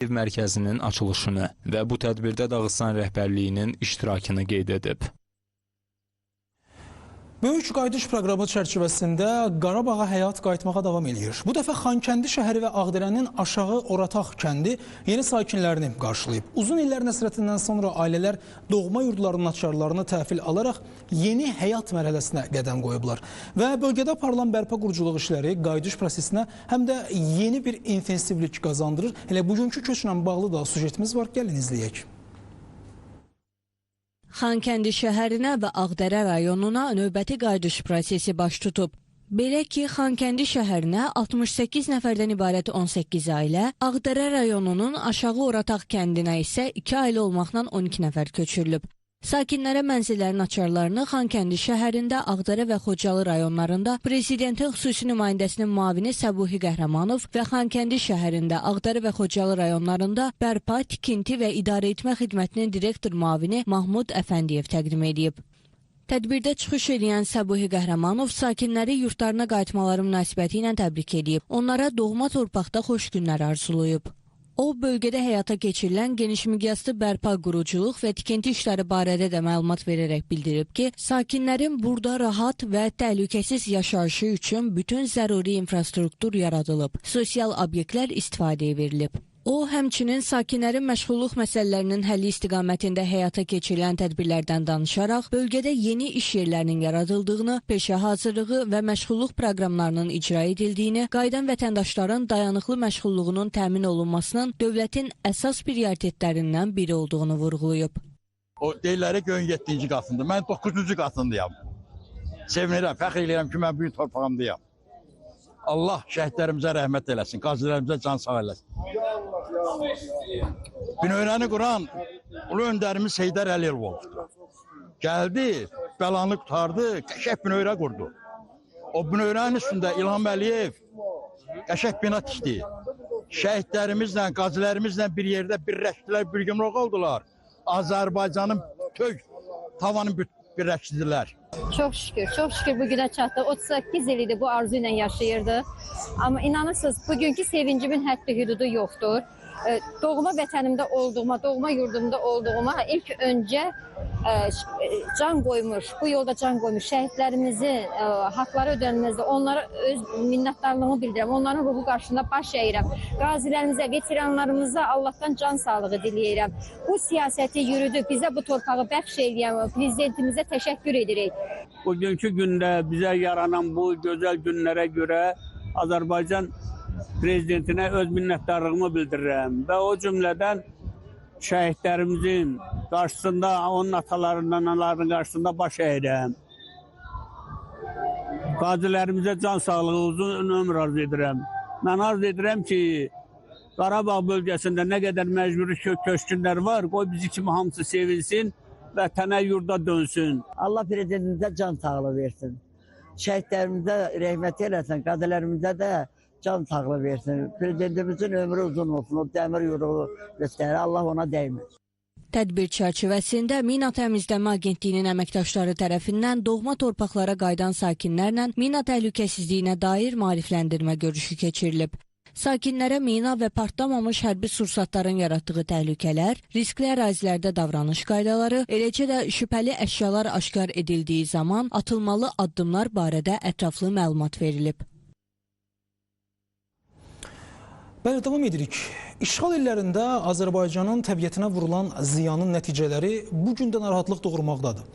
Ev mərkəzinin açılışını və bu tədbirdə Dağıstan rəhbərliyinin iştirakını qeyd edib. Böyük Qayıdış proqramı çərçivəsində Qarabağa həyat qayıtmağa davam eləyir. Bu dəfə Xankəndi şəhəri və Ağdərənin Aşağı Orataq kəndi yeni sakinlərini qarşılayıb. Uzun illər həsrətindən sonra ailələr doğma yurdlarının açarlarını təhvil alaraq yeni həyat mərhələsinə qədəm qoyublar. Və bölgədə aparılan bərpa quruculuq işləri qayıdış prosesinə həm də yeni bir intensivlik qazandırır. Elə bugünkü köçlə bağlı da süjetimiz var, gəlin izləyək. Xankəndi şəhərinə və Ağdərə rayonuna növbəti qayıdış prosesi baş tutub. Belə ki, Xankəndi şəhərinə 68 nəfərdən ibarət 18 ailə, Ağdərə rayonunun Aşağı Orataq kəndinə isə 2 ailə olmaqla 12 nəfər köçürülüb. Sakinlərə mənzillərin açarlarını Xankəndi şəhərində, Ağdərə və Xocalı rayonlarında Prezidentin xüsusi nümayəndəsinin müavini Səbuhi Qəhrəmanov və Xankəndi şəhərində, Ağdərə və Xocalı rayonlarında bərpa, tikinti və idarəetmə xidmətinin direktor müavini Mahmud Əfəndiyev təqdim edib. Tədbirdə çıxış edən Səbuhi Qəhrəmanov sakinləri yurtlarına qayıtmaları münasibəti ilə təbrik edib. Onlara doğma torpaqda xoş günlər arzulayıb. O, bölgədə həyata keçirilən geniş miqyaslı bərpa quruculuq və tikinti işləri barədə də məlumat verərək bildirib ki, sakinlərin burada rahat və təhlükəsiz yaşayışı üçün bütün zəruri infrastruktur yaradılıb, sosial obyektlər istifadəyə verilib. O, həmçinin sakinlərin məşğulluq məsələlərinin həlli istiqamətində həyata keçirilən tədbirlərdən danışaraq, bölgədə yeni iş yerlərinin yaradıldığını, peşə hazırlığı və məşğulluq proqramlarının icra edildiyini, qayıdan vətəndaşların dayanıqlı məşğulluğunun təmin olunmasının dövlətin əsas prioritetlərindən biri olduğunu vurğulayıb. O deyirlər ki, 7-ci qatında, mən 9-cu qatındayam. Sevinirəm, fəxr eləyirəm ki, mən bu gün torpağımdayam. Allah şəhidlərimizə rəhmət eləsin, qazilərimizə can sağ eləsin. Binövrəni quran Ulu öndərimiz Heydər Əliyev olubdur. Gəldi, bəlanı qurtardı, qəşəng binövrə qurdu. O binövrənin üstündə İlham Əliyev qəşəng bina tikdi. Şəhidlərimizlə, qazilərimizlə bir yerdə birləşdilər, bir yumruq oldular. Azərbaycanın tök tavanı birləşdirdilər. Çox şükür, çox şükür bu günə çatdı. 38 il idi bu arzu ilə yaşayırdı. Amma inanırsınız, bugünkü sevincimin həddi hüdudu yoxdur. Doğma vətənimdə olduğuma, doğma yurdumda olduğuma ilk öncə can qoymuş, bu yolda can qoymuş şəhidlərimizin haqları ödənilməzdir. Onlara öz minnətdarlığımı bildirirəm. Onların ruhu qarşısında baş əyirəm. Qazilərimizə, veteranlarımıza Allahdan can sağlığı diləyirəm. Bu siyasəti yürüdüb, bizə bu torpağı bəxş eləyən prezidentimizə təşəkkür edirik. Bugünkü gündə bizə yaranan bu gözəl günlərə görə Azərbaycan prezidentinə öz minnətdarlığımı bildirirəm və o cümlədən şəhidlərimizin qarşısında, onun atalarından, analarının qarşısında baş əyirəm. Qazilərimizə can sağlığı, uzun ömür arzu edirəm. Mən arzu edirəm ki, Qarabağ bölgəsində nə qədər məcburi köçkünlər var, qoy bizi kimi hamısı sevinsin, vətənə, yurda dönsün. Allah prezidentimizə can sağlığı versin. Şəhidlərimizə rəhmət eləsin, qazilərimizə də can sağlığı versin. Prezidentimizin ömrü uzun olsun, o dəmir yumruğu göstərir, Allah ona dəyməz. Tədbir çərçivəsində Mina Təmizləmə Agentliyinin əməkdaşları tərəfindən doğma torpaqlara qayıdan sakinlərlə mina təhlükəsizliyinə dair maarifləndirmə görüşü keçirilib. Sakinlərə mina və partlamamış hərbi sursatların yaratdığı təhlükələr, riskli ərazilərdə davranış qaydaları, eləcə də şübhəli əşyalar aşkar edildiyi zaman atılmalı addımlar barədə ətraflı məlumat verilib. Bəli, davam edirik. İşğal illərində Azərbaycanın təbiətinə vurulan ziyanın nəticələri bu gün də narahatlıq doğurmaqdadır.